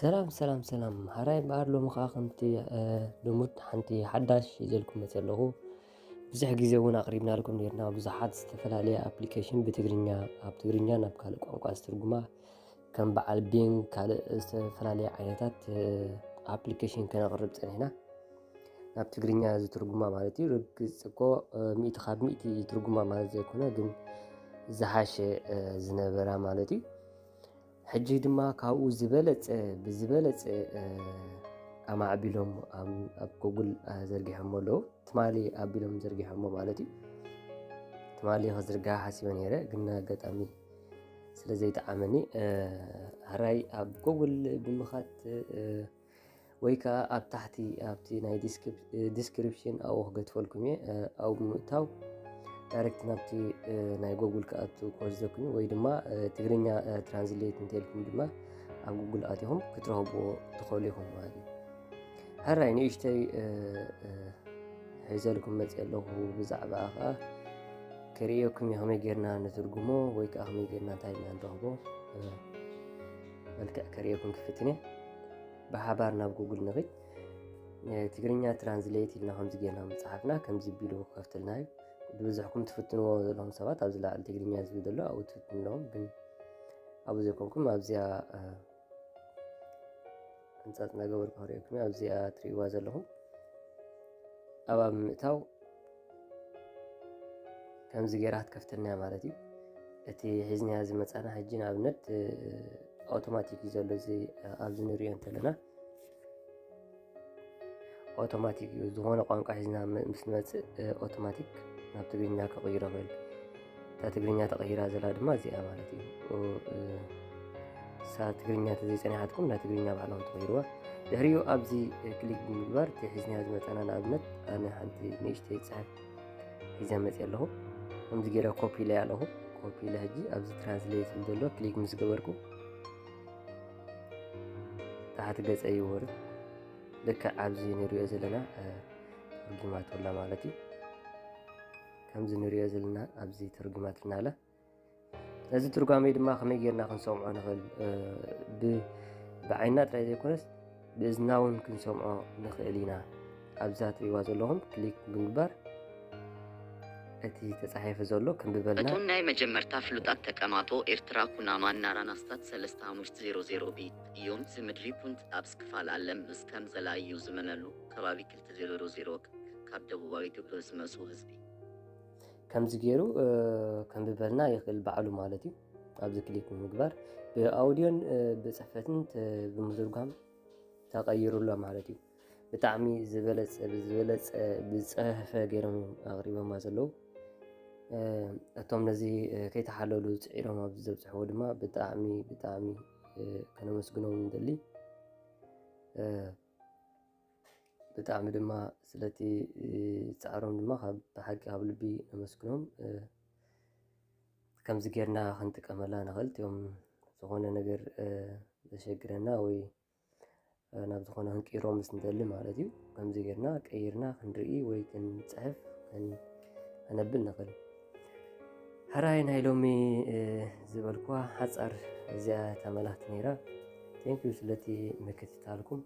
ሰላም ሰላም ሰላም፣ ሃራይ በዓል ሎሚ ከዓ ከምቲ ልሙድ ሓንቲ ሓዳሽ ይዘልኩም መፅ ኣለኹ። ብዙሕ ግዜ እውን ኣቕሪብናልኩም ነርና ብዙሓት ዝተፈላለየ ኣፕሊኬሽን ብትግርኛ፣ ኣብ ትግርኛ ናብ ካልእ ቋንቋ ዝትርጉማ ከም በዓል ቢንግ ካልእ ዝተፈላለየ ዓይነታት ኣፕሊኬሽን ከነቕርብ ፀኒሕና። ናብ ትግርኛ ዝትርጉማ ማለት እዩ። ርግፅ እኮ ሚእቲ ካብ ሚእቲ ይትርጉማ ማለት ዘይኮነ፣ ግን ዝሓሸ ዝነበራ ማለት እዩ። ሕጂ ድማ ካብኡ ዝበለፀ ብዝበለፀ ኣማዕቢሎም ኣብ ጎጉል ዘርጊሖሞ ኣለዉ። ትማሊ ኣቢሎም ዘርጊሖሞ ማለት እዩ። ትማሊ ክዝርጋ ሓሲበ ነይረ፣ ግን ኣጋጣሚ ስለ ዘይጠዓመኒ፣ ሕራይ ኣብ ጎጉል ብምኻት ወይ ከዓ ኣብ ታሕቲ ኣብቲ ናይ ዲስክሪፕሽን ኣብኡ ክገድፈልኩም እየ። ኣብኡ ብምእታው ዳይሬክት ናብቲ ናይ ጎጉል ክኣቱ ክወስደኩም እዩ። ወይ ድማ ትግርኛ ትራንስሌት እንተልኩም ድማ ኣብ ጉጉል ኣቲኹም ክትረኽብዎ ትኽእሉ ኢኹም ማለት እዩ። ሕራይ ንእሽተይ ሒዘልኩም መፅእ ኣለኹ። ብዛዕባ ከዓ ከርእየኩም እየ ከመይ ጌርና ንትርጉሞ ወይ ከዓ ከመይ ጌርና እንታይ ኢልና ንረኽቦ መልክዕ ከርእየኩም ክፍትን እየ። ብሓባር ናብ ጉጉል ንኽድ። ትግርኛ ትራንስሌት ኢልና ከምዚ ጌርና ምፅሓፍና ከምዚ ቢሉ ከፍትልና እዩ። ብብዝሕኩም ትፍትንዎ ዘለኹም ሰባት ኣብዚ ላዕሊ ትግርኛ ዝብል ዘሎ ኣብኡ ትፍትኑ ኣለኹም። ግን ኣብኡ ዘይኮንኩም ኣብዚኣ ሕንፃፅ እናገበርኩ ክርእየኩም እየ። ኣብዚኣ ትርእይዋ ዘለኹም ኣብኣ ብምእታው ከምዚ ጌራ ክትከፍተልና ማለት እዩ። እቲ ሒዝናዮ ዝመፃና ሕጂ ንኣብነት ኣውቶማቲክ እዩ ዘሎ። እዚ ኣብዚ ንሪኦ እንተለና ኣውቶማቲክ እዩ። ዝኾነ ቋንቋ ሒዝና ምስ ንመፅእ ኣውቶማቲክ ናብ ትግርኛ ክቕይሮ ይኽእል። እታ ትግርኛ ተቐይራ ዘላ ድማ እዚኣ ማለት እዩ። እሳ ትግርኛ ተዘይፀኒሓትኩም ናብ ትግርኛ ባዕሎም ትቕይርዋ። ድሕሪኡ ኣብዚ ክሊክ ብምግባር እቲ ሒዝናዮ ዝመፃና ንኣብነት ኣነ ሓንቲ ንእሽተይ ፅሕፍ ሒዘ መፅእ ኣለኹ። ከምዚ ገይረ ኮፒ ኢለያ ኣለኹ። ኮፒ ኢለ ሕጂ ኣብዚ ትራንስሌት ዝብል ዘሎ ክሊክ ምስ ገበርኩ ታሕቲ ገፀ ይወርድ። ልክዕ ኣብዚ ንሪኦ ዘለና ተርጉማቶ ኣላ ማለት እዩ። ከምዚ ንሪኦ ዘለና ኣብዚ ተርጉማትና ኣላ። ነዚ ትርጓሜ ድማ ከመይ ጌርና ክንሰምዖ ንኽእል? ብዓይንና ጥራይ ዘይኮነስ ብእዝንና እውን ክንሰምዖ ንኽእል ኢና። ኣብዛ ትሪእዋ ዘለኹም ክሊክ ብምግባር እቲ ተፃሒፉ ዘሎ ከንብበልና። እቶም ናይ መጀመርታ ፍሉጣት ተቀማጦ ኤርትራ ኩናማን ናራን ኣስታት ሰለስተ ሓሙሽተ ዜሮ ዜሮ ቤት እዮም። ዝምድሪ ፑንት ኣብ ክፋል ኣለም ምስ ከም ዘላዩ ዝመነሉ ከባቢ ክልተ ዜሮ ዜሮ ካብ ደቡባዊ ግብሪ ዝመፁ ህዝቢ። ከምዚ ገይሩ ከንብበልና ይኽእል ባዕሉ ማለት እዩ። ኣብዚ ክሊክ ብምግባር ብኣውዲዮን ብፅሕፈትን ብምትርጓም ተቐይሩ ኣሎ ማለት እዩ። ብጣዕሚ ዝበለፀ ብዝበለፀ ብዝፀፈፈ ገይሮም እዮም ኣቕሪቦማ ዘለዉ። እቶም ነዚ ከይተሓለሉ ፅዒሮም ኣብዚ ዘብፅሕዎ ድማ ብጣዕሚ ብጣዕሚ ከነመስግኖም ንደሊ። ብጣዕሚ ድማ ስለቲ ፃዕሮም ድማ ካብ ብሓቂ ካብ ልቢ ነመስግኖም። ከምዚ ጌርና ክንጥቀመላ ንኽእል እቲኦም ዝኾነ ነገር ዘሸግረና ወይ ናብ ዝኾነ ክንቅይሮ ምስ ንደሊ ማለት እዩ። ከምዚ ጌርና ቀይርና ክንርኢ ወይ ክንፅሕፍ ከነብል ንኽእል። ሕራይ ናይ ሎሚ ዝበልኩዋ ሓፃር እዚኣ ተመላኽቲ ነይራ። ቴንኪዩ ስለቲ ምክትታልኩም።